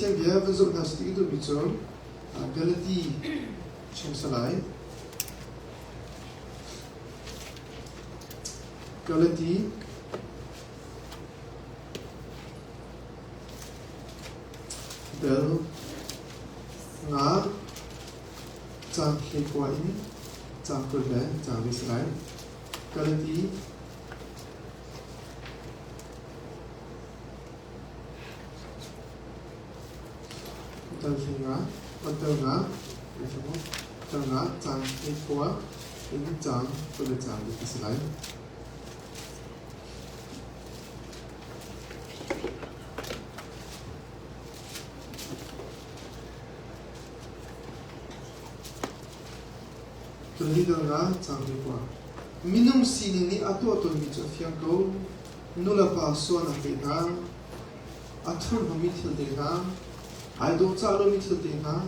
Pathian bia van zoh hna sih ti duhmi cu Galati chung salai Galati dal nga caang 19 in caang 20 le caang 20 salai Galati Tal cang khua in cang kule cang ti si lai. Leader nga cang khua. Minung sining nih a tuah tawnmi cu a fiang ko. Nulepa sualnak te hna, a thurhnawmmi thil te hna, ai dawhcah lomi thil te hna,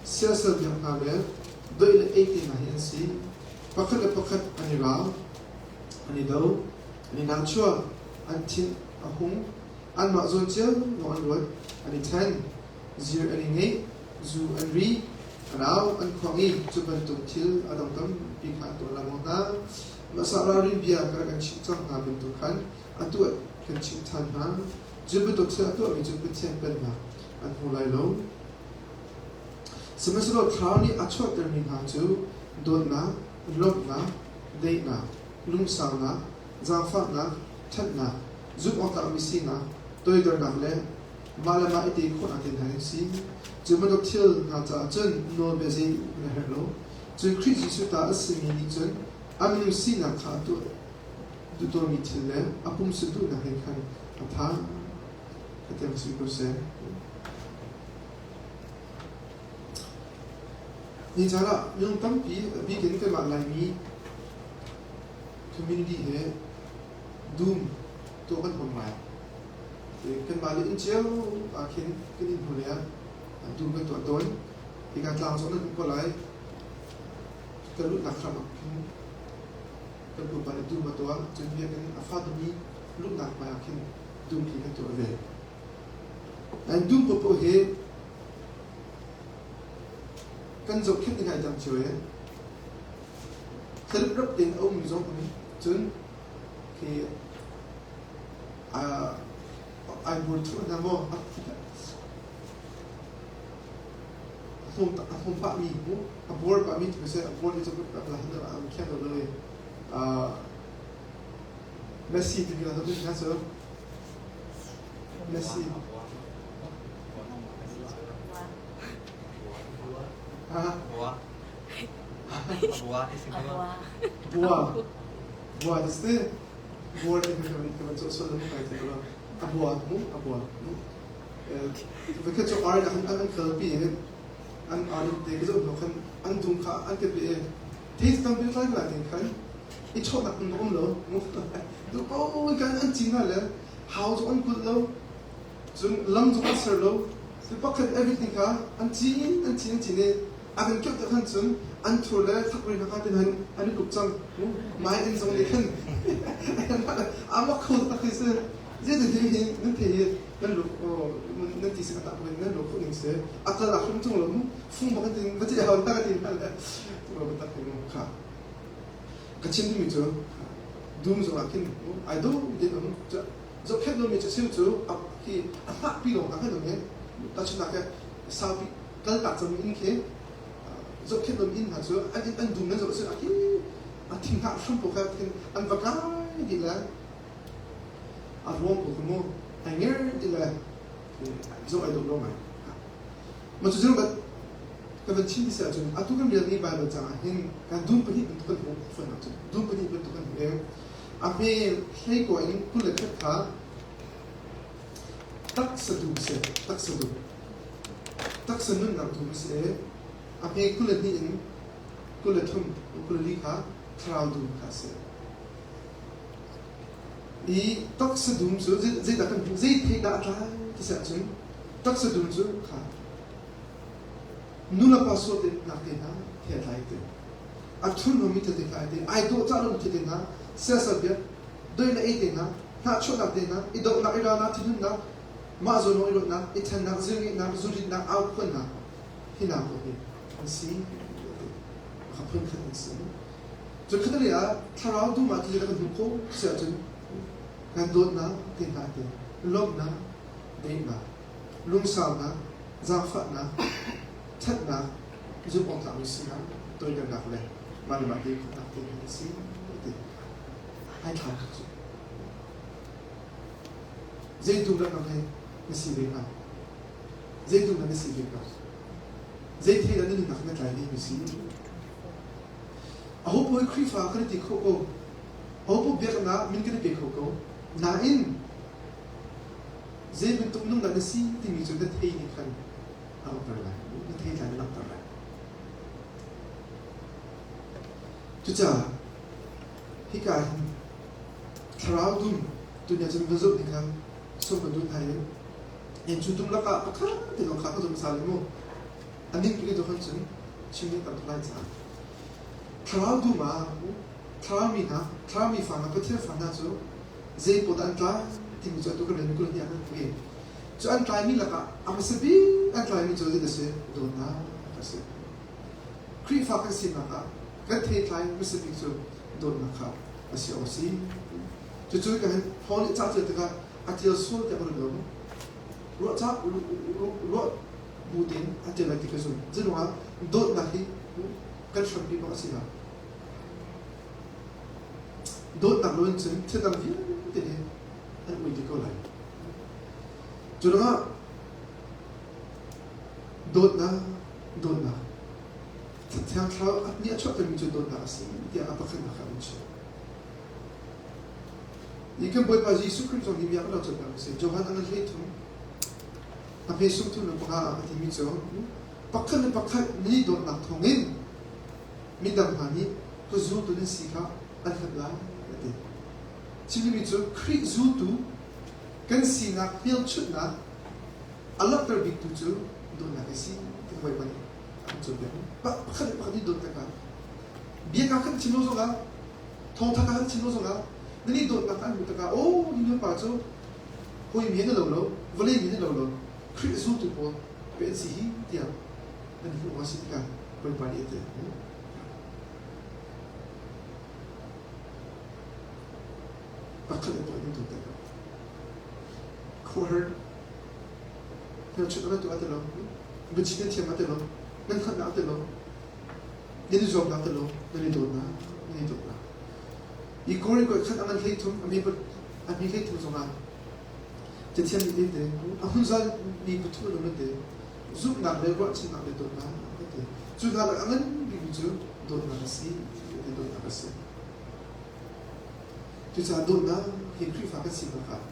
siasal biak hna le doih le ei te hna hi an si. Pakhat le pakhat an i ral, an i do, an i nahchuah, an thin a hung, anmah zawn cio lawng an ruat, an i ṭhen, zir an i ngeih, zu an ri, an au, an khuang i cu bantuk thil a dang tampi kha an tuah lengmang hna. Masa ralrin bia ka rak kan chimh cang hna bantuk khan atu ah kan chimh ṭhan hna. Cu bantuk thil a tuahmi cu Pathian pennak an hmu lai lo. Sihmanhsehlaw Thlarau nih a chuahtermi hna cu dawtnak, lawmhnak, daihnak, lungsaunak, zaangfahnak, ṭhatnak, zumhawktlakmi sinak, toidornak le mah le mah i tei khawhnak te hna an si. Cu bantuk thil hna caah cun nawlbia zei na herh lo. Cun Khrih Jesuh ta a simi nih cun a minung sinak kha a tuah duh tawnmi thil le a pumsa duhnak he khan a tha. Ka si ko seh. Ni caan ah minung tampi, a bik in kanmah Laimi community he dum tuah kan huam ngai. Kanmah le inn cio ah khin kan inn hnu lei ah dum kan tuah tawn. Hika tlang zong nan um ko lai. Kan luhnak hram ah khin kan pupa nih dum a tuah. Cun biakinn a fa dumi luhnak hmai ah khin dum khi kan tuah ve. An dum paohpaoh hi kan zohkhenh ding ai dang cio i thlarip tein a ummi zong um. Cun khi ai bur thuh hna maw a hnawm pahmi a bor pahmi tu seh a bor ti cu an khiang lo lo i Messi timi la tu kha cu Messi ha Bua. Bua Bua ti si Bua ti kan kan kan so lo kai ti lo a bua mu a bua mu Voikhat cu ar in an kalpi i an ar in te ka zoh hnu khan an dum kha an ka pe i thei tampi tlai lai tin khan i chawhnak hmun a um lo. Duh paoh in kan an cin hna le hau zong an kulh lo, cun lam zong an ser lo. Pakhat everything kha an cin an cin an cin i a kan keuh te khan cun an thur le thakri hna kha tin an i kup cang. Mai in zong nih khan a mak kho tak hi si. Zeitin hi hi nan thei hi nan lu nan ti si ka tak nan lu khawh ning si a kal ah hrim chung lo mu fung bak tin va ti hau ta ka ti hna le tu ba tak mu kha ka chim mi cu dum zong ah khin ai do din um zohkhenh lo mi cu sil cu a hi a hnah pi lawng kha dong he ta chun ke saupi kal tak cang in khi zohkhenh lo in hna cu an an dum nan zoh a khi a thing hnah hram po kha an va kai di la A ruang ko kha mu ai nger ti le zoh ai dawh lo ngai. Ma cu cu ka van chim ti si ahcun atu kan relmi Bible caang ah hin kan dum pahnih bantuk kan hmuh fawn ahcun dum pahnih bantuk kan hmuh i a hme hlei ko in 21 kha taksa dum si taksa dum taksa nunnak dum a si i a hme 22 in 23 24 kha thlarau dum kha a si. I taksa dum cu zeidah kan hmuh zei thei dah a tlai ti si ahcun taksa dum cu kha nulepa sual te nak te hna thei a tlai te a thurhnawmmi thil te kha ai te ai dawhcah lomi thil te hna siasal biak doi le ei te hna hnahchuahnak te hna i dohnak i ralnak thinhunnak. Mah zawn lawng i ruahnak, i ṭhennak, zirngeihnak, zuritnak, aukhuannak hi hna pawl hi an si. Pakhat phunkhat an si. Cun khatalei ah thlarau dum ah thil kan hmuh khawh si ahcun kan dawtnak te hna te, lawmhnak, daihnak, lungsaunak, zaangfahnak, ṭhatnak, zumh awk tlakmi sinak, toidornak le mah le mah te khawhnak te hi a si ti ai thlau tuk cu. Zei tum dah nang he na si ve hnga? Zei tum dah na si ve hnga? Zei thei dah na nunnak na tlai ve mi si? Aho paoh Khrihfa kan i ti kho ko. Aho paoh biaknak min kan i pe kho ko. Nain zei bantuk minung dah na si timi cu na thei nih khan a langhter lai. Na thei tlai na langhter lai. Cucaah hika hin thlarau dum tunya cun va zoh ding kha sawm kan duh hna i in cu dum lakah pakhat te lawng kha ka zum sal mu. A ning tu khan cun chim ding tam tuk lai caah thlarau dum ah thlarau mi hna thlarau mi fa hna Pathian fa hna cu zei pawl dah an tlai timi cu atu kan rel kul hnih ah kan hmu i cu an tlaimi lakah a hmasa bik an tlaimi cu zeidah a si? Dawtnak a si. Khrihfa kan sinak ah kan theitlai hmasa bik cu dawtnak kha a si awk a si. Cucu kan Paul nih ca tial tikah a tial sual tiah ka ruat lo. Ruah ca ruah bu tein a tial lai ti ka zumh. Zeiruangah dawtnak hi kan hrampi bak a si lo. Dawtnak lo in cun thil dang vialte hi an ui dih ko lai. Cu ruangah dawtnak, dawtnak, Thiang Thlarau nih a chuahtermi cu dawtnak a si tiah a pakhatnak ah an chim. Hi kan Bawipa Jesuh Khrih zong hi bia kan rak cawnpiak a si. Johan a ngan 13, a hme sung thum le panga ah a timi cu pakhat le pakhat nih dawtnak thawngin midang hna nih ka zultu nan si kha an hngalh lai a ti. Chimmi cu Khrih zultu kan sinak hmelchunhnak a langhter biktu cu dawtnak a si ti Bawipa nih a kan cawnpiak. Pakhat le pakhat nih dawtnak ah biaka kan chim lo zongah thawngtha kan chim lo zongah nan i dawtnak an hmuh tikah aw hi nupa cu hawi mi na lo lo vawlei mi na lo lo Khrih zultu pawl pe an si hi tiah nan hmuh awk a si tikah Bawipa nih a ti. Pakhat le pakhat in dawt tikah khuahar hmelchunh na tuah ti lo biachim na thiam ti lo nan hngalhnak ti lo nan i zuamnak ti lo nan i dawtnak nan i dawtnak i Korin khat a ngan 13 a mi 13 zongah Cathiang nih te a hmunzal mi pathum an um te zumhnak le ruahchannak le dawtnak a ti. Cu hna lak a ngan bikmi cu dawtnak a si ti dawtnak a si. Cucaah dawtnak hi Khrihfa kan sinak ah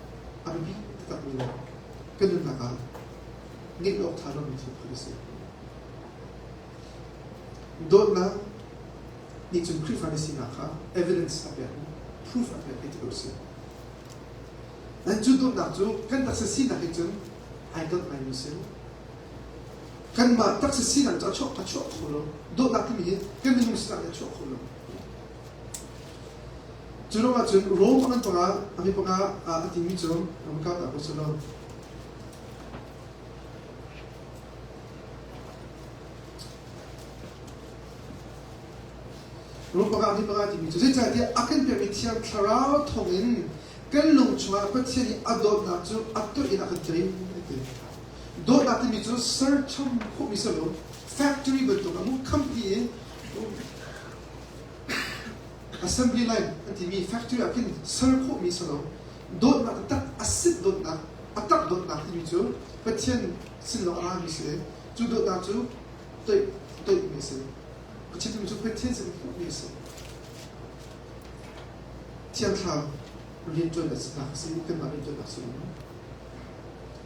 a biapi taktakmi le kan nunnak ah ngeih awk ṭha lomi thil pakhat a si. Dawtnak nih cun Khrihfa na sinak kha evidence a pek, proof a pek ti ko si. Nan cu dawtnak cu kan taksa sinak he cun ai kalh ngaimi si. Kanmah taksa sinak cu a chuak a chuak kho lo. Dawtnak timi hi kan minung sinak nih a chuak kho lo. Cu ruangah cun Rom a ngan panga a mi panga a timi cu ramka ta ko si lo. Rom panga mi panga timi cu zeicahtiah a kan pekmi Thiang Thlarau thawngin kan lung chungah Pathian i a dawtnak cu a toih in a kan tleih a ti. Dawtnak timi cu serchom khawhmi si lo, factory bantuk a mu company i assembly line an timi factory ah khin ser khawhmi si lo. Dawtnak taktak a sit dawtnak, a tak dawtnak timi cu Pathian sin lawng a rami si. Cu dawtnak cu toih toihmi a si. Pathian timi cu Pathian sin hmuhmi a si. Thiang Thlarau rianṭuan a sinak a si, kanmah rianṭuannak si lo.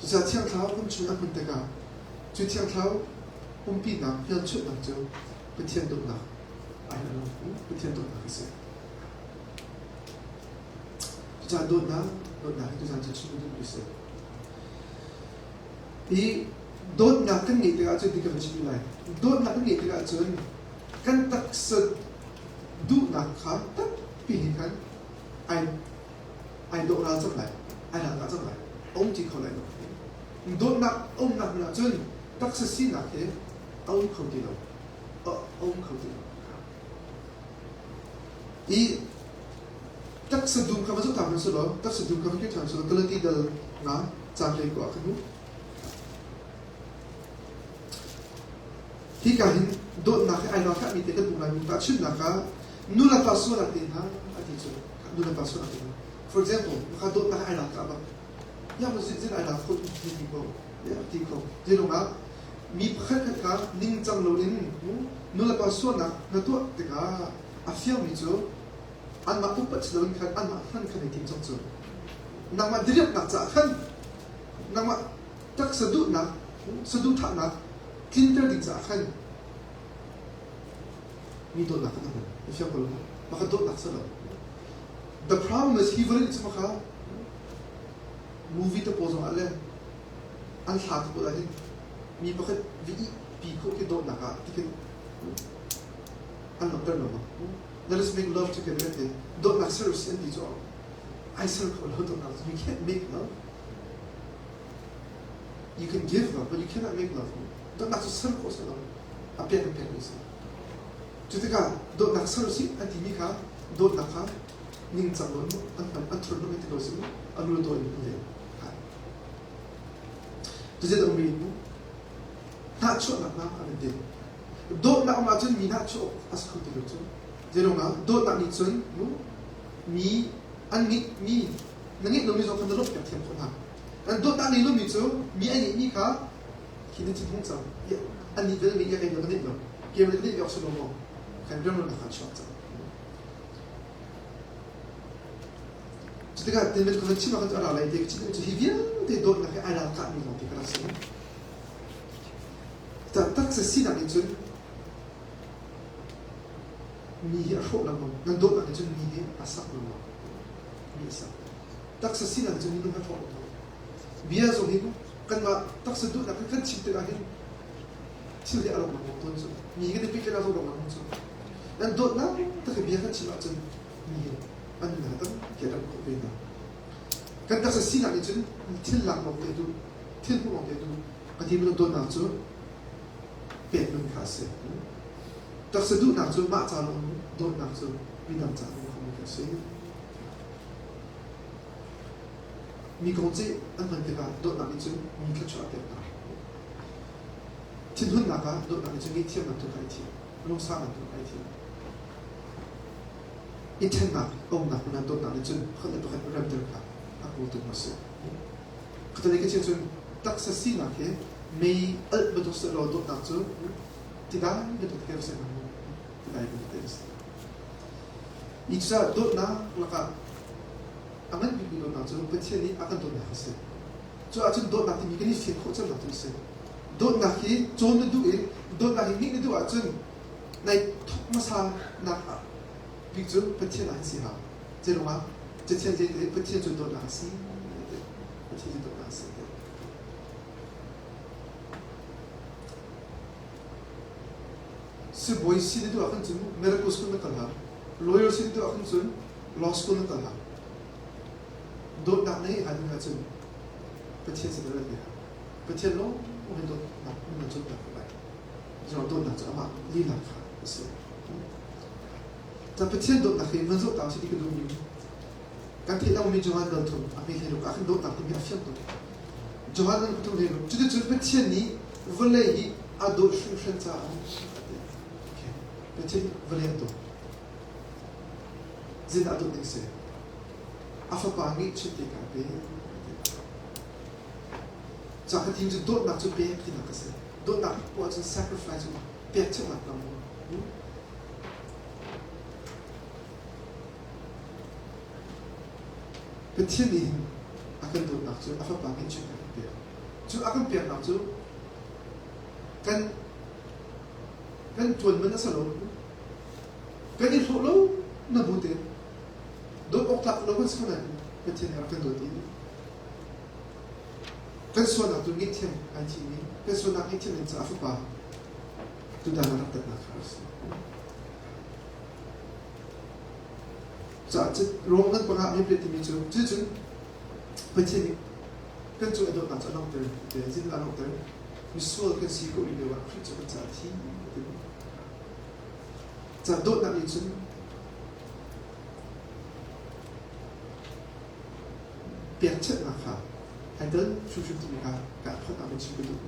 Cucaah Thiang Thlarau kan chung a hmun tikah cu Thiang Thlarau umpinak, hmelchunhnak cu Pathian dawtnak ai lo, Pathian dawtnak a si. Cucaah dawtnak, dawtnak hi tuzaan cu chim duhmi a si. Hi dawtnak kan ngeih tikah cun ti kan chim lai. Dawtnak kan ngeih tikah cun kan taksa duhnak kha tampi he khan ai ai dawh ral cang lai, ai ral cang lai, a um ti kho lai lo. Dawtnak a umnak hmun ahcun taksa sinak hi a um kho ti lo. A um kho ti lo. I taksa dum kha va zoh ta hmanh selaw, taksa dum kha va kir ṭhan selaw, Galati dal nga caang hlei ku ah khan Hika hin dawtnak he ai ralkahmi te kan hmuh laimi tahchunhnak ah nu le pa sualnak te hna a ti cu nu le pa sualnak te hna. For example, maka dawtnak he ai ralkah bak. Ya mo zin zin ai ral kho ti ti ko. Ya ti ko. Ti ah mi pakhat khat kha ningcang loin nu le pa sualnak na tuah tikah a fiangmi cu anmah upat si loin khan anmah hman khan i tim cang cu. Nangmah diriamhnak caah khan nangmah taksa duhnak saduhthahnak tlinter ding caah khan mi dawtnak kan hmu na fiang ko lo maka dawtnak si lo. The problem is hi vawlei cu maka movie te pawl zong ah le an hla te pawl ah hin mi pakhat vi pi khawh khi dawtnak ah tikhin an langhter lo. Let us make love together ti dawtnak ser usih an ti cu ai ser kho lo. Dawtnak you can't make love. You can give love, but you cannot make love. Dawtnak cu ser khawh si lo. A pek in pekmi si. Cu tikah dawtnak ser usih an timi kha dawtnak kha ningcang lo an hman an thur an ti ko si a lu daw in an leh. Tuzet a ummi hnahchuahnak hna an ti. Dawtnak um ahcun mi hnahchuah a si kho ti lo cu. Zeiruangah dawtnak nih cun mi an ngeih mi na ngeih lomi zong kha na lawmhpiak thiam khawh hna. Kan dawtnak nei lomi cu mi a ngeihmi kha khi na thin hung cang. An nih ve ngeih ka ngeih lo. Kem le ngeih awk si lo maw? Kan remlonak kha chuak cang. Cutikah tin kan chim ah kan ra lai te chim cu hi vialte dawtnak he ai ralkahmi lawng te ka rak si. Taksa sinak nih cun mi hi a hrawh lengmang. Nan dawtnak nih cun mi hi a sak lengmang. Mi a sak. Taksa sinak cu minung a hrawh lengmang. Bia zong hi kanmah taksa duhnak kan chim tikah hin thil hi a rawk lengmang tawn cu. Mi kan i pehtlaihnak zong rawk lengmang cu. Nan dawtnak tak hi bia kan chim ahcun mi hi an nunnak tampi a ram khawh ve hna. Kan taksa sinak nih cun thil lak lawng te duh, thil hmuh lawng te duh. A ti bantuk dawtnak cu pek nun kha a si. Taksa duhnak cu mah ca lawng dawtnak cu midang ca lawng kha a si. Mi kong cih an hman tikah dawtnak nih cun mi thluachuah a pek hna. Thinhunnak ah dawtnak nih cun ngaihthiamnak tu kha ai thiam, lungsaunak tu kha ai thiam. I ṭhennak a umnak hmun ah dawtnak nih cun pakhat le pakhat remter kha a kawltung a si. Khattelei ka chim cun taksa sinak hi mei alh bantuk sehlaw dawtnak cu tidai bantuk te a si hnga maw? Tidai bantuk te a si. Hi cucaah dawtnak lakah a ngan bikmi dawtnak cu Pathian nih a kan dawtnak a si. Cu ahcun dawtnak timi kan i fian khawh cemnak cu a si. Dawtnak hi cawn na duh i dawtnak hi ngeih na duh ahcun nai thawk hmasa nak bik cu Pathian ah hin si hau. Zeiruangah Cathiang zei Pathian cu dawtnak a si. Pathian cu dawtnak a si. Sibawi si na duh ahkhan cun medical school na kal hau. Lawyer si na duh ahkhan cun law school na kal hau. Dawtnak na ngeih ding ahcun Pathian sin na rat ve hau. Pathian lawng hin dawtnak na cawnpiak ko lai. Zeicahtiah dawtnak cu amah lila kha a si. Ca Pathian dawtnak hi van zoh ta usih ti ka duhmi kan theih lomi Johan dal thum a hme hlei ah khan dawtnak timi a fiang tuk. Johan dal thum hlei cuticun Pathian nih vawlei hi a dawt hringhran caah Pathian nih vawlei a dawt. Zeidah a dawt ning si? A fapa ngeihchun te kha a pek. Ca ka thim cu dawtnak cu pek tinak a si. Dawtnak poah cun sacrifice cu pekchanhnak lam Pathian nih hin a kan dawtnak cu a fapa ngeihchun a kan pek. Cu a kan peknak cu kan kan ṭuan man a si lo. Kan i hlawh lo na bu tein dawt awk tlak lo kan si ko nain Pathian nih a rak kan dawt i kan sualnak cu ngaihthiam ai thim i kan sualnak ngaihthiam ding caah a fapa tutan a rak tatnak kha a si. Caah Rom kan panga mi timi cu cucun Pathian nih. Kan cung i dawtnak cu a langhter ti zeitindah a langhter? Misual kan si ko rih lioah Khrih cu kan caah a thi a ti. Ca dawtnak nih cun pekchanhnak kha ai tel hrimhrim timi kha ka phawtnak in chim ka duh.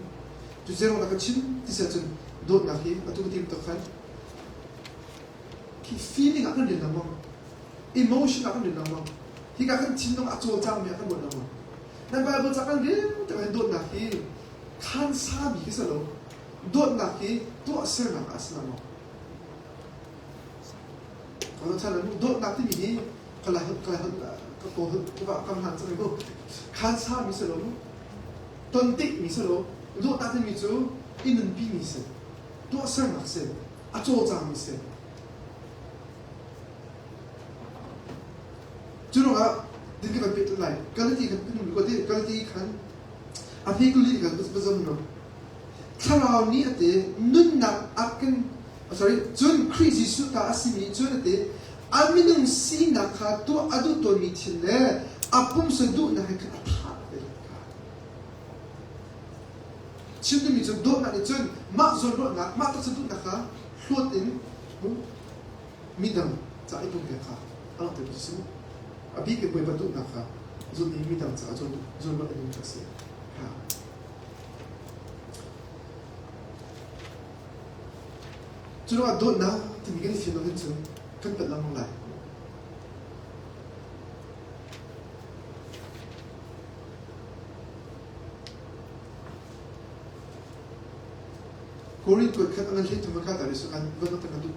Cu zeiruang dah ka chim ti si ahcun dawtnak hi atu ka ti bantuk khan khi feeling ah kan rel lengmang. Emotion ah kan rel lengmang. Hika kan thinlung a cawlcangmi ah kan ruat lengmang. Nan Bible ca kan rel tikah hin dawtnak hi khansami khi si lo. Dawtnak hi tuahsernak ah a si lengmang. Dawtnak timi hi ka lai ka lai ka kaw ka ka hlan cang mu. Khansami si lo mu. Ton tik mi si lo. Dawtnak timi cu i nunpi mi si. Tuahsernak si. A cawlcangmi si. Cu ruangah din kan peh lai. Galati kan Galati khan a hme kuli kan zam no. Thlarau nih a te nunnak a kan sorry cun Khrih Jesuh ta a simi cun a te a minung sinak kha tuah a duh tawnmi thil le a pumsa duhnak he khan a thah ve kha. Chim duhmi cu dawtnak nih cun mah zawnruahnak mah taksa duhnak kha hlawt in midang ca i pumpek kha a langhter tu si. A bik in Bawipa duhnak kha zulh i midang caah zawnruah a duh cu a si. Cu ruangah dawtnak timi kan i fian lo hin cun kan palh lengmang lai. Korin kuat khat a ngan 13 a kha ta rih kan van kan duh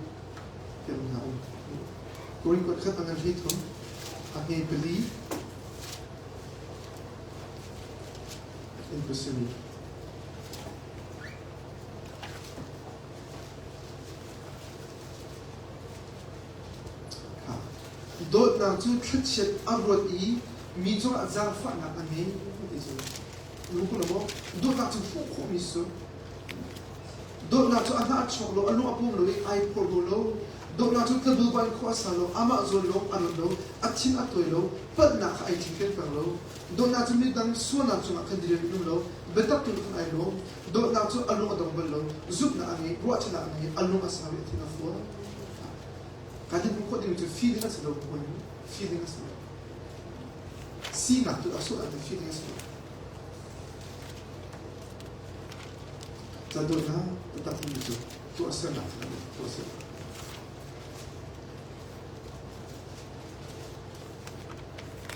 tiang hna um. Korin kuat khat a ngan 13 a hme pali in pasarih. Dawtnak cu thlachiat a ruat i mi cungah zaangfahnak a ngei ti cu lungkul maw? Dawtnak cu hmuh khawhmi si. Dawtnak cu a hnah a chuak lo, a lung a pum lo i ai phorhlaw lo. Dawtnak cu tlabulba in khua a sa lo, amah zawn lawng a ruat lo, a thin a tawi lo, palhnak kha ai cinken peng lo. Dawtnak cu midang sualnak cungah khan diriam in um lo, biatak tu khan ai lawm. Dawtnak cu a lung a dong bal lo, zumhnak a ngei, ruahchannak a ngei, a lung a sau i a thin a fual. Kan hmuh khawh ding cu feeling a si lo, feeling a si lo. Sinak tu a sual ah feeling a si lo. Ca dawtnak taktak timi cu tuahsernak tuahsernak.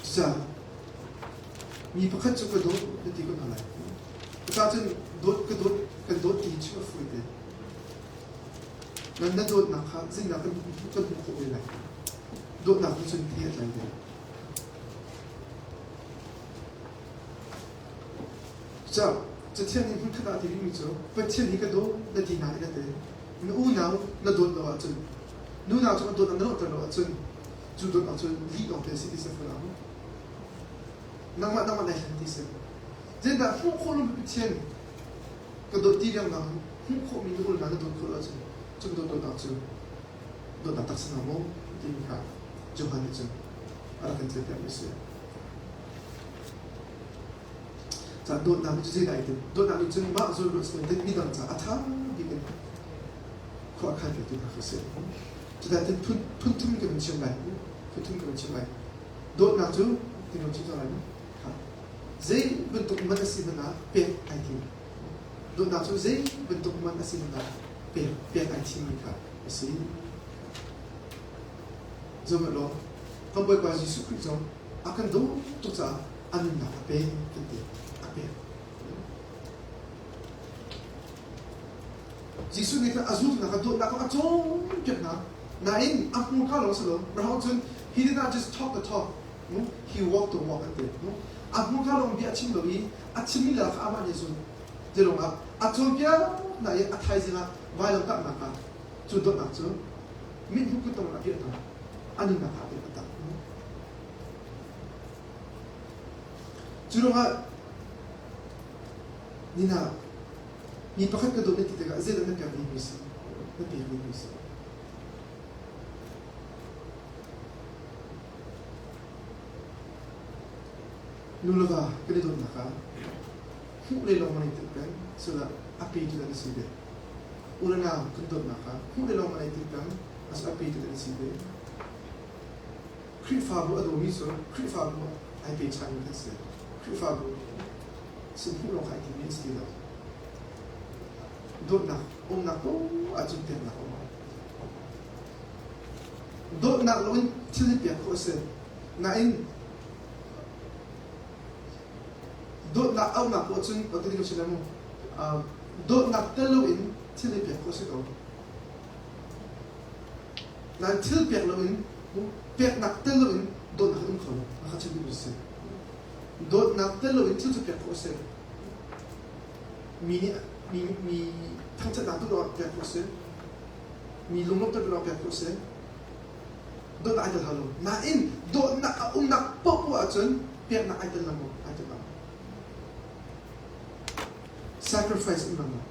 Cucaah mi pakhat cu ka dawt na ti ko hna lai. Cucaah cun dawt ka dawt kan dawt ti chim a fawi te. Nan na dawtnak kha zeidah kan kan hmuh khawh ve lai? Dawtnak nih cun thi a tlai ve. Cucaah Cathiang nih hmunkhat ah a ti rihmi cu Pathian hi ka dawt na ti nain a ti. Na unau na dawt lo ahcun nunau cu na dawt na langhter lo ahcun cu dawt ahcun lih lawng te a si ti si fawn ang. Nangmah nangmah nai hlen ti si. Zeidah hmuh khawh lo Pathian ka dawt ti riangmang hmuh khawhmi na unau na dawt khawh lo ahcun cu dawt dawtnak cu dawtnak tak si hnga maw timi kha Johan nih cun a rak kan cawnpiakmi a si. Ca dawtnak nih cu zeidah ai tinh? Dawtnak nih cun mah zawnruah si loin midang caah a ṭha bik in khua a khan piaktu hna khi a si. Cudah tin phun phun thum kan chim lai. Phun thum kan chim lai. Dawtnak cu tin kan chim cang lai. Zei bantuk man a si hmanh ah pek ai tim. Dawtnak cu zei bantuk man a si hmanh ah pek pek ai thimmi kha a si. Zohhmanh law, kan Bawipa Jesuh Khrih zong a kan dawt tuk caah a nunnak a pek kan ti a pek. Jesuh nih khan a zulhnak a dawtnak a cawnpiak hna. Nain a hmurka lawng si lo. Mirang cun he did not just talk the talk, no? He walked the walk an ti. No? A hmurka lawng bia a chim lo i a chimmi lak kha amah nih a zulh. Ti ruangah a cawnpiak hna i a thaizing ah vailam tahnak ah cu dawtnak cu mithmuh kutdong a piah hna. A nunnak ah a pek taktak. Cu ruangah nina mi pakhat ka dawt na ti tikah zeidah na pek dingmi si? Na pek dingmi si. Nu le va kan i dawtnak ah hmuh le lawng an i tinh peng, culah a petu an si ve. U le nau kan dawtnak ah hmuh le lawng an i tinh peng, a petu an si ve. Khrihfabu a dawmi cu Khrihfabu ai pechanmi kan si. Khrihfabu sin hmuh lawng kha ai timmi an si ti lo. Dawtnak umnak paoh ahcun peknak a um. Dawtnak loin thil hi pek khawh a si. Nain dawtnak auhnak poah cun ti ka si mu dawtnak tel loin thil hi pek khawh a si ko. Nain thil pek loin peknak tel loin dawtnak a um kho lo. A kha chim duhmi si. Dawtnak tel loin thil cu pek khawh a si. Mi nih mi mi thangṭhatnak duh ruangah pek khawh a si. Mi lunglawmhter duh ruangah pek khawh a si. Dawtnak ai tel hau lo. Nain dawtnak a umnak paohpaoh ahcun peknak ai tel lengmang, ai tel lengmang. Sacrifice um lengmang.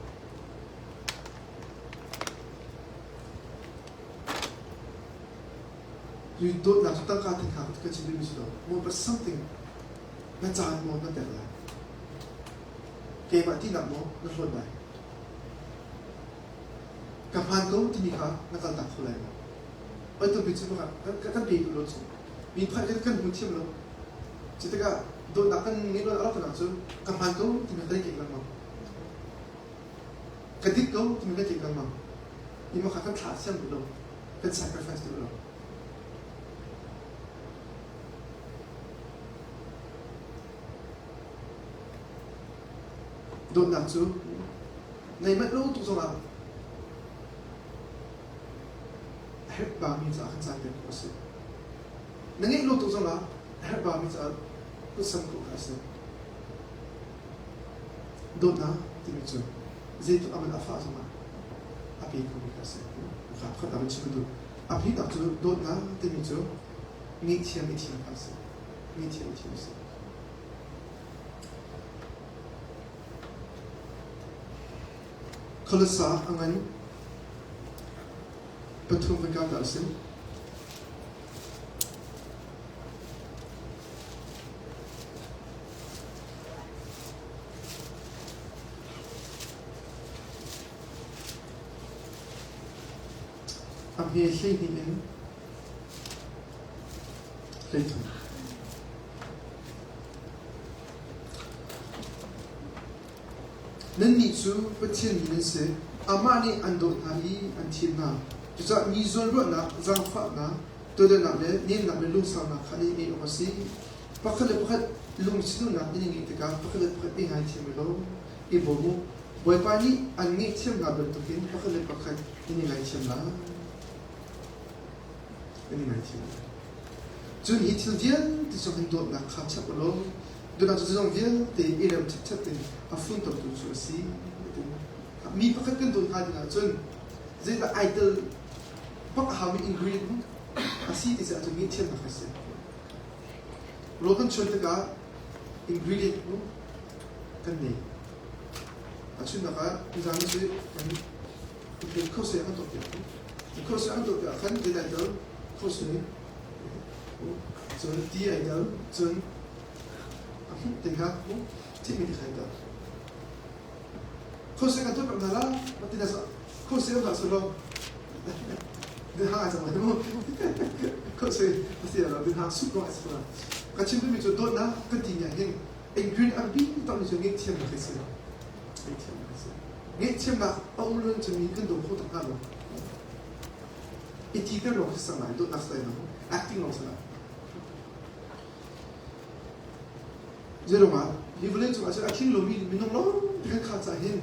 Dawtnak cu tangka thingkha ka chim duhmi si lo. More but something na caan maw na pek lai. Keimah tinak maw na hlawt lai. Ka hmaan ko timi kha na kaltak kho lai maw? Oi tampi cu kan pe duh lo cu. Mi pakhat kan hmu thiam lo. Cu tikah dawtnak kan ngeih lo a rak cu ka hmaan ko timi kan i kek lengmang. Ka dik ko timi kan kek lengmang. Ima kha kan thlah thiam duh lo. Kan sacrifice duh lo. Dawtnak cu nei manh lo tuk zongah a herh bami caah kan caan pek khawh a si. Na ngeih lo tuk zongah a herh bami caah kutsam khawh kha a si. Dawtnak timi cu zeitluk aman a fah zongah a pe khomi kha a si. Kha pakhat ah van chim duh. A phinak cu dawtnak timi cu ngaihthiam i thiam kha a si. Ngaihthiam i thiam a si. Khualasa a ngan pathum kan kau ta a si. A hme 12 in 13. Nannih cu Pathian mi nan si. Amah nih an dawt hna i an thim hna. Cucaah mi zawnruahnak, zaangfahnak, toidornak le nemnak le lungsaunak kha nan i ngeih awk a si. Pakhat le pakhat lungsiduhnak nan i ngeih tikah pakhat le pakhat i ngaithiam u law i bawm u. Bawipa nih an ngaihthiam hna bantukin pakhat le pakhat nan i ngaithiam lai. Nan i ngaithiam lai. Cun hi thil vialte cu hin dawtnak kha chap u law dawtnak cu zeizong vialte i rem ṭhipṭhep in a funtomtu cu a si. Mi pakhat kan dawt hnga ding ahcun zeidah ai tel bak a haumi ingredient a si ti caah cun ngaihthiamnak a si. Rawl kan chuan tikah ingredient cu kan nei. A chunnak ah tuzaan cu kan khosui an tuah piak. Khosui an tuah piak khan zeidah ai tel? Khosui cun ti ai tel, cun a hmuh te kha thihmi ti kha ai tel. Khosui kan tuah piak hna la, mah ti na khosui an dah selaw din hang ai cang lai mu. Khosui a si lo, din hang sup lawng ai si la. Ka chim duhmi cu dawtnak kan ti ni ah hin ingredient a biapi takmi cu ngaihthiamnak hi a si. Ngaihthiamnak a si. Ngaihthiamnak a um lo cun mi kan daw kho tak hna lo. I ti ter lawng khi sang lai, dawtnak si lai lo. Acting lawng si lai. Zeiruangah hi vawlei cungah cun a tling lomi minung lawng kan khah caah hin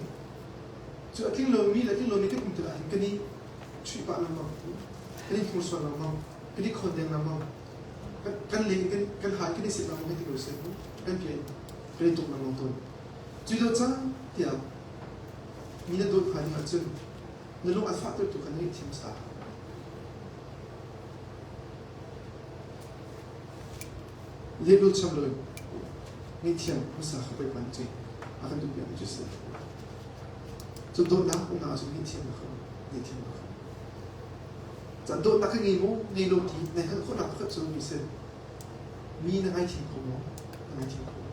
cu a tling lomi le tling lomi kan um tikah hin kan i chuih pah lengmang, kan i hnursuan lengmang, kan i khawndeng lengmang, kan le kan kan hai kan i sik lengmang ti ko seh kan pian kan i tuk lengmang tawn. Cu lo cang tiah mi na dawt hna ding ahcun na lung a fahtertu kha na ngaihthiam hmasa. Lehrul cham loin ngaihthiam hmasa kha Bawipa nih cun a kan duhpiakmi cu a si. Cun dawtnak umnak ahcun ngaihthiamnak kha um, ngaihthiamnak kha um. Cun dawtnak ka ngei maw, ngei lo ti na hngalh khawhnak pakhat cu mi si. Mi na ngaithiam kho maw? Na ngaithiam kho maw?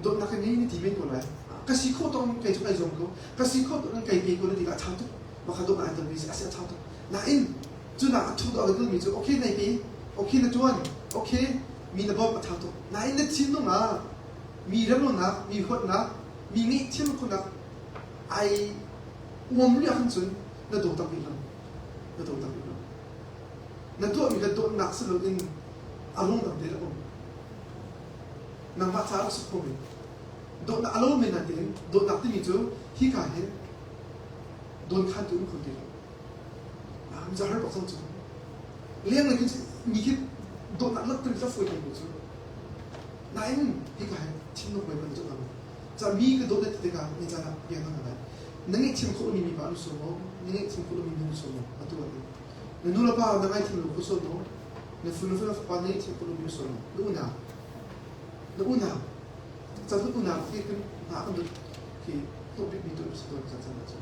Dawtnak ka ngei na ti men ko lai. Ka si khawh tawk kei cu kai zuam ko. Ka si khawh tawk in kai pe ko na ti ka a ṭha tuk. Mah kha dawtnak ai telmi si a si a ṭha tuk. Nain cu nak a ṭhu dawh a telmi cu okay nai pe, okay na ṭuan, okay mi na bawmh a ṭha tuk. Nain na thinlung ah mi remlonak, mi huatnak, mi ngaihthiam khawhnak ai uam rih ahcun cun na daw tak rih lo. Na daw tak rih lo. Na tuahmi kha dawtnak si loin a rung dang te a um. Nangmah caah a si kho men. Dawtnak a lo men nain dawtnak timi cu hika hin dawnkhantu um kho ti lo. Am za har bak cang cu. Leng lei khi mi khi dawtnak lak tir za fawi ko cu. Nain hika hin thinlung wei ban cu ngam. Ca mi ka dawt ti tikah ni caan ah bia na ngai. Na ngaihthiam khawh mi mi pa an so maw? Na ngaihthiam khawh mi nu so maw? Atu an Na nu le pa na ngaithiam lo kho so maw? Na fanu fanu fapa na ngaihthiam khawh mi so maw? Na unau na unau ca tu unau khi kan hna kan dut khi hnawh bik mi tu si tawn ca caan cu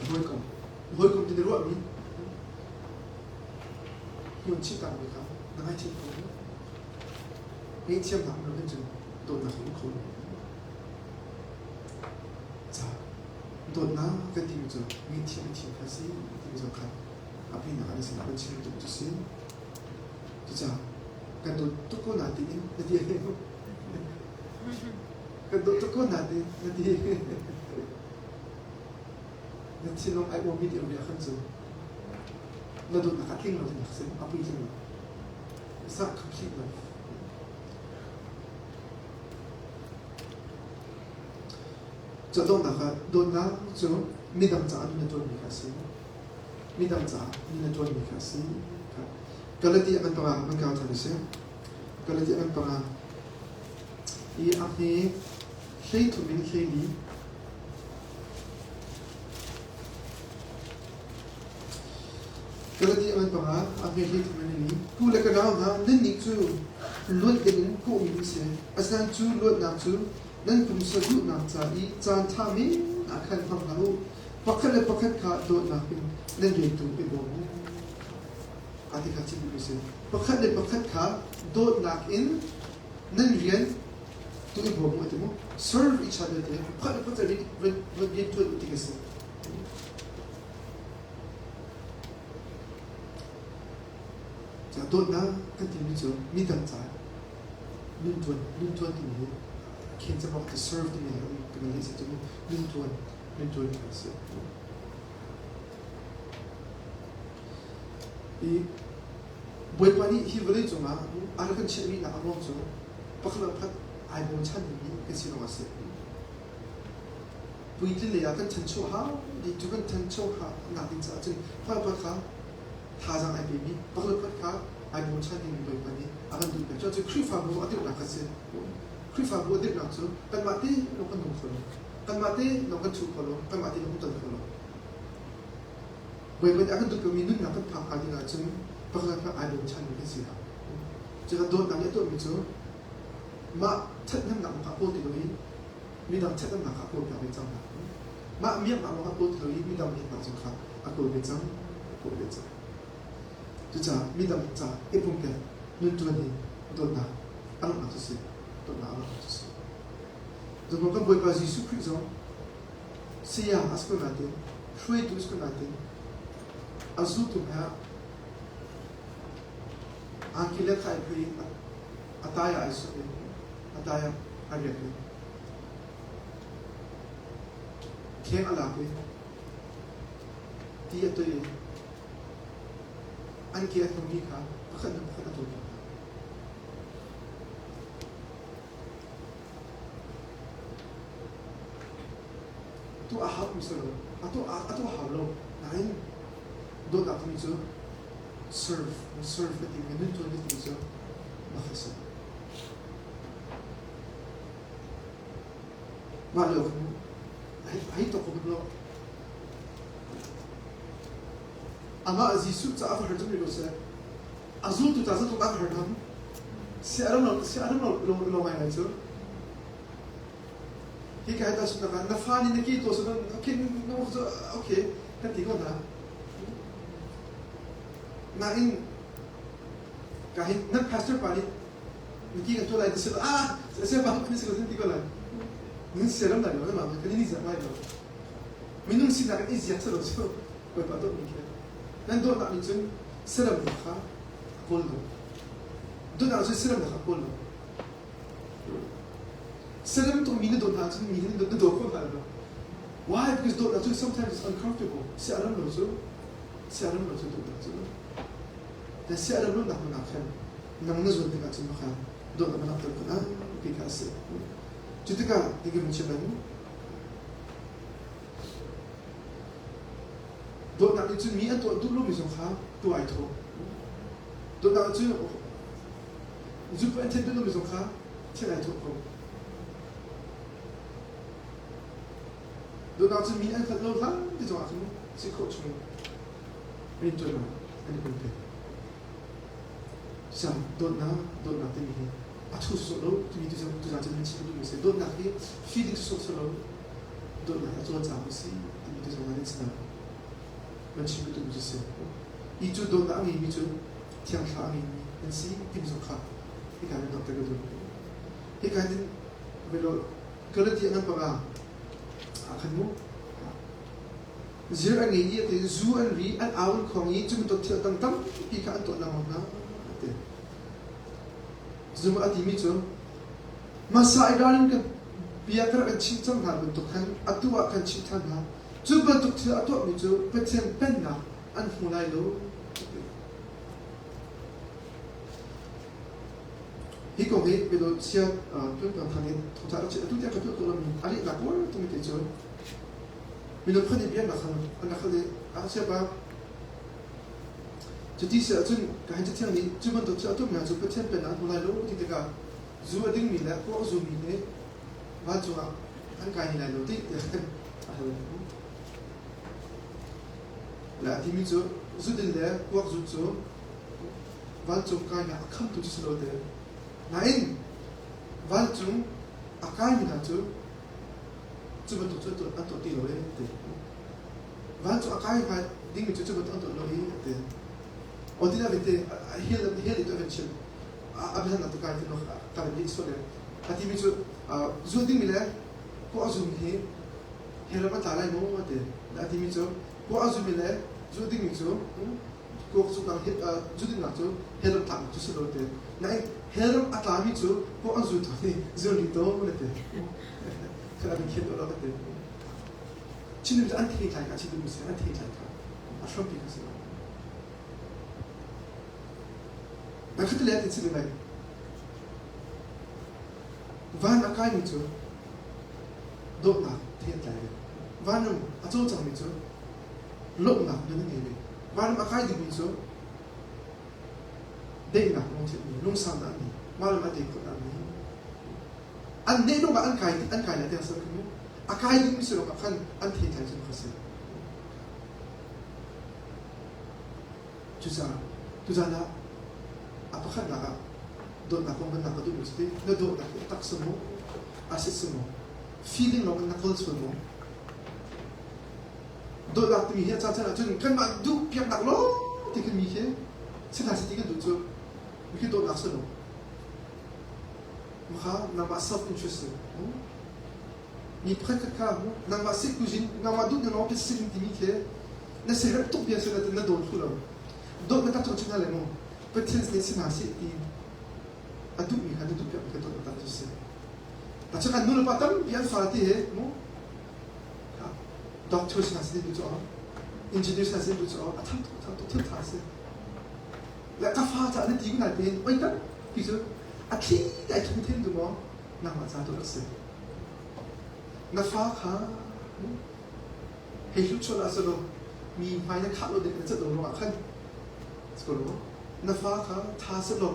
hawikom hawikom ti na ruah mi hmun chih tak mi kha na ngaithiam kho mi ngaihthiam nak lo hin cun dawtnak um kho lo ca dawtnak kan timi cu ngaihthiam thiam kha si timi zong kha a phi nak an sin kan chim tuk cu si Cucaah kan dawt tuk ko na tiin na ti kan dawt tuk ko na tiin na ti na thinlung ai uami ti bia khan cu na dawtnak a tling lo tinak si a puitling lo it's not complete love Cu donghnak ah dawtnak cu midang caah nun na ṭuanmi kha a si. Midang caah nun na ṭuanmi kha a si. Galati an panga man kau ṭhan a si. Galati an panga i a hme 13 in 14. Galati an panga a hme 13 in li. Pu le ka nau hna nannih cu luat dingin kawhmi an si. Asinain cu luatnak cu nan pumsa duhnak ca i caan ṭha men ah khan hmang hlah u. Pakhat le pakhat kha dawtnak in nan rian tu i bawm u. A ti kha chim duhmi si. Pakhat le pakhat kha dawtnak in nan rian tu i bawm u a ti mu. Serve each other ti pakhat le pakhat rian rian ṭuan u ti ka si. Dawtnak kan timi cu midang caah nuntuan nuntuan timi hi khen cebak to serve timi he um kan leh cu nuntuan nuntuan kan si. I Bawipa nih hi vawlei cungah a rak kan chiahmi nak a ruang cu pakhat le pakhat ai bochan dingmi kan si lawng a si. Puitlin lei ah kan ṭhancho hau dih cu kan ṭhancho nak ding caah cun pakhat le pakhat kha thazaang ai pemi pakhat le pakhat kha ai bochan dingmi Bawipa nih a kan duh peng. Cu Khrihfabu a dirhnak kha si. Khrihfabu a dirhnak cu kanmah te lawng kan nung kho lo. Kanmah te lawng kan chuh kho lo. Kanmah te lawng kan ton kho lo. Bawipa nih a kan duh pengmi nunnak kan phak hnga ding ahcun pakhat le pakhat ai bochanmi kan si hau. Cu kan dawtnak nih a tuahmi cu mah ṭhathnemnak lawng kha kawl ti loin midang ṭhathnemnak kha a kawlpiak ve cang hna. Mah miaknak lawng a kawl ti lo i midang miaknak zong kha a kawl ve cang, a kawl ve cang. Cucaah midang ca i pumpek nun ṭuan hi dawtnak a langhnak cu si, dawtnak a langhnak cu si. Zongah kan Bawipa Jesuh Khrih zong saya a si ko nain, hruaitu a si ko nain, a zultu hmai ah angki le khai phui in a tai ah ai suk i a tai ah a riak i Kheng a lak i ti a toih i an ke a hnawmmi kha pakhat hnu pakhat a ṭawlpiak hna. Atu a hau mi si lo. Atu atu a hau lo. Nain dawtnak timi cu serve, serve ka timi, nun ṭuan ka timi cu mah a si. Mah lio khan hei tok ko lo. Amah Jesuh caah va har cun rih ko seh. A zultu ca zeitluk dah ka har hnga? Sia ram lo sia ram lo lo lo ngai ngai cu. Hi ka hei tahchunh ah na fa nih na ke to seh okay no okay kan ti ko hna. Nain ka hin nan pastor pa nih na ki kan tuah lai ti seh ah. Saya pa kan si ko ti ko lai. Nun siaram lai lo na ma kan ni ziak lai lo. Minung sinak in i ziak sa lo cu Bawipa dawtmi khi. Nan dawtnak nih cun siaramnak kha a kawl lo. Dawtnak cun siaramnak kha a kawl lo. Saram tukmi na dawt hna ahcun mi na daw kho hna lo. Why? Because dawtnak cu sometimes it's uncomfortable. Siaram lo cu siaram lo cu dawtnak cu. Na siaram lo nak hmun ah khan nang na zuan tikah cun kha dawtnak na langhter khun ah ti kha a si. Cu tikah ti ka chim Dawtnak nih cun mi an tuah duh lomi zong kha tuah ai thawh. Dawtnak cu Zupu an theih duhlomi zong kha thil ai thawh ko. Dawtnak cu mi an hngalh lo hlan ti zong ah cun si khawh chung rianṭuan ah an i pumpe. Sa dawtnak, dawtnak timi hi a thu sawh lo timi tu tuzaan cun nan chim duhmi si. Dawtnak hi feeling sawh sawh lo dawtnak a cawlcang si timi tu zong nan sinah nan chim duhmi cu si. I cu dawtnak a ngeimi cu Thiang Thla a ngeimi an si timi zong kha hika hin langhter ka duh. Hika hin velo Galatia ngan panga ah khan mu zir an ngei i ati zu an ri an au an khong i cu bantuk thil dang tampi kha an tuah lengmang hna ati. Zum a timi cu hmasa i ralrin kan bia ka rak in chimh cang hna bantuk khan atu ah kan chimh ṭhan hna. Cu bantuk thil a tuahmi cu Pathian pennak an hmu lai lo. Hi kong hi biadawt siat tuantuan thang in thawngtha rak chim atu tiang ka tuah ko lomi a lehnak uar timi te cu minung phun i biaknak khan an rak hal i a siapa cuti si ahcun ka hin cathiang nih cu bantuk thil a tuahmi hna cu Pathian pennak an hmu lai lo ti tikah zu a dingmi le kuak a zumi nih vancung ah an kai ni lai lo ti tiah a hal. Le a timi cu zudin le kuak zu cu vancung kainak a khamtu cu si lo te. Nain vancung a kaimi hna cu cu bantuk cu an tuah ti lo e ti. Vancung a kai hnga dingmi cu cu bantuk an tuah lo i ti. O ti na te hel hel i tu chim a biahalnak tu kai ti no ka le so le a timi cu zu dingmi le kuak zum hi Hell ram a tla lai maw a ti. A timi cu kuak a zumi le zu dingmi cu kuak zuknak zu dingnak cu hell ram tlaknak cu si lo ti. Nain hell ram a tlami cu kuak an zu tawn i zu an ri tawn a ti. Kha an khen lo ka ti. Chinmi cu an thei tlai kha chim si an thei tlai kha a hrampi kha si lo. Na khat le ti chim lai. Van a kaimi cu dawtnak thei an tlai ve. Vanram a cawlcangmi cu lawmhnak nun an ngei ve. Vanram a kai dingmi cu daihnak lungthin mi, lungsaunak an ngei. Mah le mah tei khawhnak an ngei. An neh lawngah an kai an kai lai tiang sal khan mu. A kai dingmi si lawngah khan an thei tlai cu kha si. Cucaah tuzaan ah a pakhatnak ah dawtnak kong kan nak ka duhmi cu na dawtnak hi a tak si maw a sit si maw feeling lawng in na kawl sual maw dawtnak timi hi a caan caan ahcun kanmah duh piaknak lawng ti khin mi khi si hna si ti kan duh cu mi khi dawtnak si lo maka nangmah self interest si mi pakhat khat kha nangmah sit kuzin nangmah duh na lawng ti sin timi khi na siherh tuk bia si na dawn thlu lo dawt na tak cu na le mu Pathian nih si hna seh ti a duhmi kha na duhpiakmi kha dawt tak cu si. Tachun an nulepa tampi an fa ti he mu doctor si hna seh ti duh cu engineer si hna seh duh cu a tham tuk tham tuk thil tha si. Le ka fa ca na ti ku nai tein oi tak ti cu a thli dai thu thin tu maw nangmah ca tu rak si. Na fa kha hei hlut chuan ah silo mi hmai na khah lo ding na cat lo ruangah khan Na fa kha ṭha sehlaw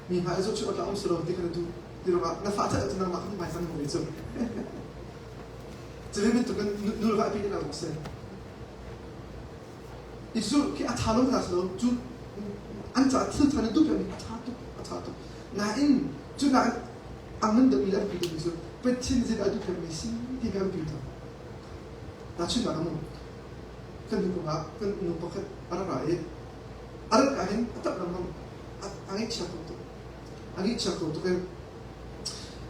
mi hmai a zohchunh awk um selaw ti kha na duh ti ruangah na fa that ahcun nangmah kha hmai san hmu ve cu. Cu ve bantuk in nu le va pi nak zong si. I cu khi a ṭha lo na si lo cu an caah thil ṭha na duh piakmi a ṭha tuk a ṭha tuk. Nain cu nakin a ngan deuhmi le a biapi deuhmi cu Pathian zeidah a duh piakmi si ti kha a biapi tuk. Tahchunhnak ah mu kan nu kongah kan nu pakhat a rak ra i a rat ah hin a tap lengmang a ngaihchia tuk tuk. A ngaihchia ko tuk i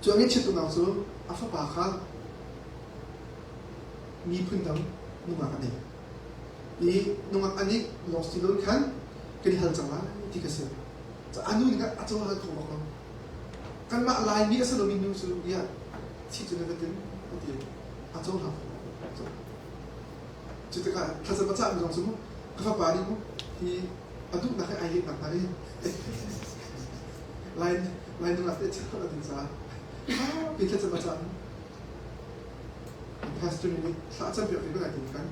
cu a ngaihchiat tuknak cu a fapa kha miphun dang nungak a nei. I nungak a nih lawng si loin khan kan i hal cang lai ti ka si. A nu nih a cohlan kho bak lo. Kanmah Laimi a si lomi nu cu ya thi cu na va tin a ti. A cohlang kho bak lo. Cu tikah thlacam a cahmi zong cu mu ka fapa nih mu hi a duhnak he ai lehnak hna i Lai Lai nungak te chiat a tin caah pi thlacam a cah Pastor nih thla cam piak ve ko tin kan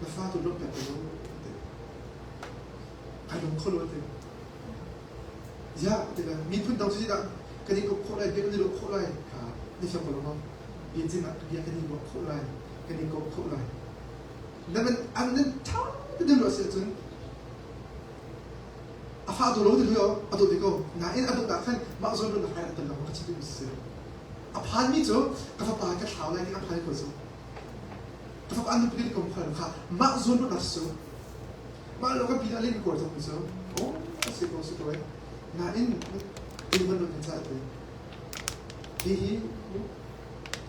na fa tu lawmh piak ko ai lung kho lo te ya ti la miphun dang cu dah kan i kop khawh lai bia kan i lawh khawh lai kha ni fiang ko lo maw bia cin ah bia kan i ruah khawh lai kan i kop khawh lai na man an nan tha te ding lo si ahcun a fa do lo ti hlio a dawt ve ko nain a dawt ah khan mah zawn ruahnak ai rak ton lo ka chim duhmi si a phanmi cu ka fapa ka thlau lai ti a phan ko cu ka fapa an nupi kom khal kha mah zawn ruahnak si cu mah lo ka pi len ko zong cu oh si ko si ko eh nain in van ruat ca te hi hi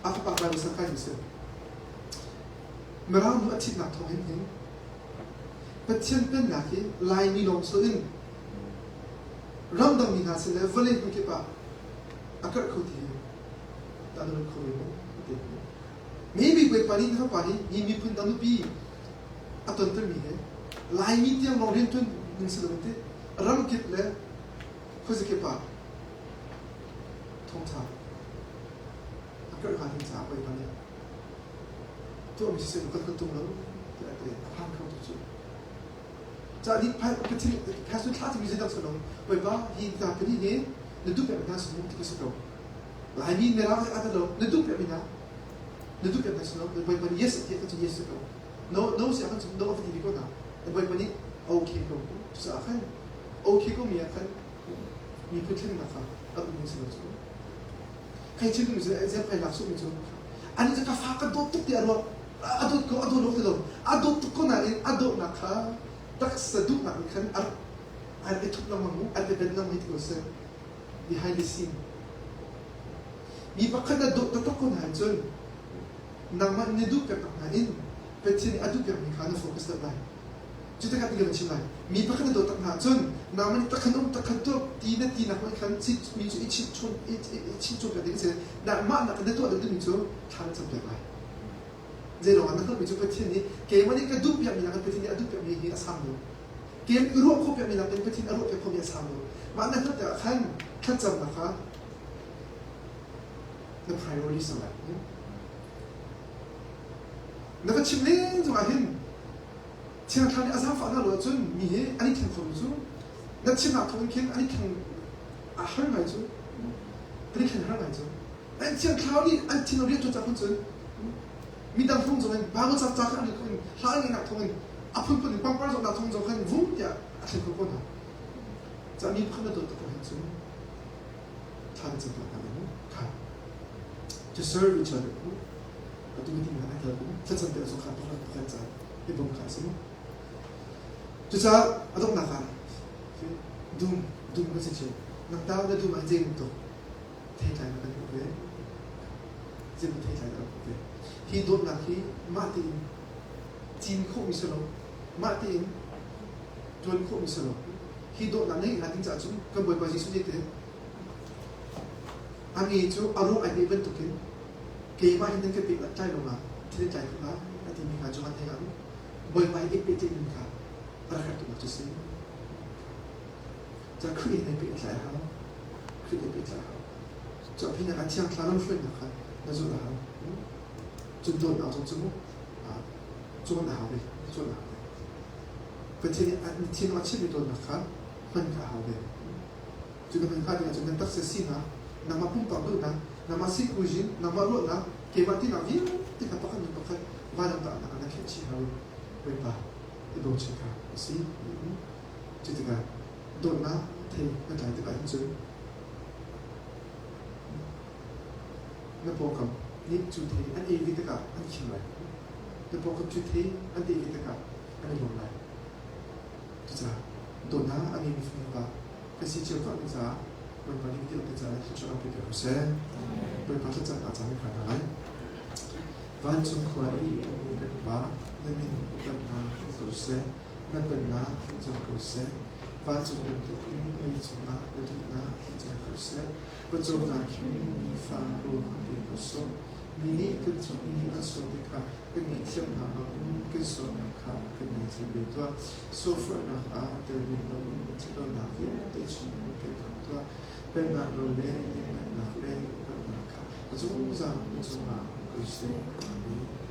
a fapa Bible sakai mi si Mirang nu a thitnak thawng hin hin Pathian pennak hi Laimi lawng si loin ramdangmi hna sin le vawlei hmunkip ah a karh kho ti hi dah na ruat kho ve maw? A ti. Maybe Bawipa nih na fapa hi hi miphun dang nupi a tontermi he Laimi tiang lawng rianṭuan ning si loin ti ramkip le khuazakip ah thawngṭha a karh hnga ding caah Bawipa nih tuahmi siseh kan kan tung lo tiah a ti a phan kho tu cu ca nih Pathian pastor thla timi zeidah si lo Bawipa hi hna pahnih hi na duh pek hna si ti ka si ko Laimi mirang a lo na duh pek hna na duh pek hna si lo Bawipa nih yes ti kan cu yes si ko no no si kan cu no a ti ko na Bawipa nih okay ko cucaah khan okay ko mi ah khan miphun thlennak kha a um si lo cu Kai chim mi cu zep kai lak suh mi cu ani cu ka fa ka dawt tuk ti a ruah a dawt ko a dawt lo ti lo a dawt tuk ko nain a dawtnak kha taksa duhnak nih khan a rak a rak i thup lengmang mu a rak i ben lengmang ti ko seh behind the scene mi pakhat na dawt taktak ko nain cun nangmah na duh pek hna in Pathian nih a duh pekmi kha na focus deuh lai Cu tikah ti kan chim lai. Mi pakhat na dawt tak hna ahcun nangmah nih takhan um takhan tuah ti na ti nak hmanh khan mi cu i chimh chung i chimh chung piak ding a si. Mah nak na tuah deuh dingmi cu thla na cam piak lai. Zei ruangah na hngalhmi cu Pathian nih keimah nih ka duh piakmi nakin Pathian nih a duh piakmi hi a sang deuh. Keimah ka ruah khawh piakmi nakin Pathian a ruah piak khawhmi a sang deuh. Mah na hngalh tikah khan thlacamnak kha na priority sang lai. Na va chim len zongah hin Thiang Thlarau nih a zaangfah hna lo ahcun mi hi an i thleng kho cu na chimnak thawng in khin an i thleng a har ngai cu an i thlen har ngai cu an Thiang Thlarau nih an thinlung rian ṭuan cang cun midang thawng zong in Bible ca ca khan an in hla an ngeihnak thawng in a phunphun in pangpar zawtnak thawng zong khan vum tiah a thlen kho ko hna ca mi pakhat na dawt tuk hin cun thla na cam piak hna lai kha to serve each other atu ti hna ai tel ko thlacam te zong kha pakhat pakhat ca i bawm kha a si mu. Cucaah a donghnak ah dum dum kan si cio. Nang ta na dum ah zei bantuk theitlai na kan hmuh ve? Zei bantuk theitlai na kan hmuh ve? Hi dawtnak hi mah tein cin khawhmi si lo, mah tein ṭuan khawhmi si lo. Hi dawtnak na ngeih ding caah cun kan Bawipa Jesuh nih tin a nge cu a ruang ai peh bantukin keimah hi nan ka pek tlai lawngah thil in tlai khawh lai a timi kha Johan he an Bawipa hi i pehtlaih kha a rak herh tuknak cu si. Ca Khrih he nan pehtlai a hau. Khrih he pehtlai a hau. Cu a phinak ah Thiang Thlarau lamhruainak kha na zulh a hau. Cun dawtnak zong cu cawn a hau ve. Cawn a hau ve. Pathian nih an thinlung a chimmi dawtnak kha hman kha a hau ve. Cu na hman hnga ding ahcun nan taksa sinak, nangmah pumpak duhnak, nangmah sipuizin, nangmah ruahnak, keimah tinak vialte kha pakhat hnu pakhat vailamtahnak ah na khenh chih hau i Bawipa i bochan kha a si. Cu tikah dawtnak thei na tlai tikah hin cun na pawngkam nih cu thei an ei ve tikah an khim lai. Na pawngkam cu thei an ei ve tikah an i lawm lai. Cucaah Dawtnak a ngeimi fapa kan si cio tuah ding caah Bawipa nih vialte caah thluachuah kan pe ko seh. Bawipa thlacamnak caan kan hna lai. Vancung khua i a ummi kan Pa, na min upatnak hmu ko seh, na pennak hmu cang ko seh. Vancung bantuk in lei cungah na duhnak hmu cang ko seh. Pawcawmnak hin nifa rawl kan pe ko sawh. Mi nih kan cung i an sual tikah kan ngaihthiamnak bangin kan sualnak kha kan ngaithiam ve tuah. Sualforhnak ah tel men loin ṭhatlonak vialte chungin kan khamh tuah. Pennak nawl le lianngannak le upatnak kha a zungzal na cungah um ko seh. Amen.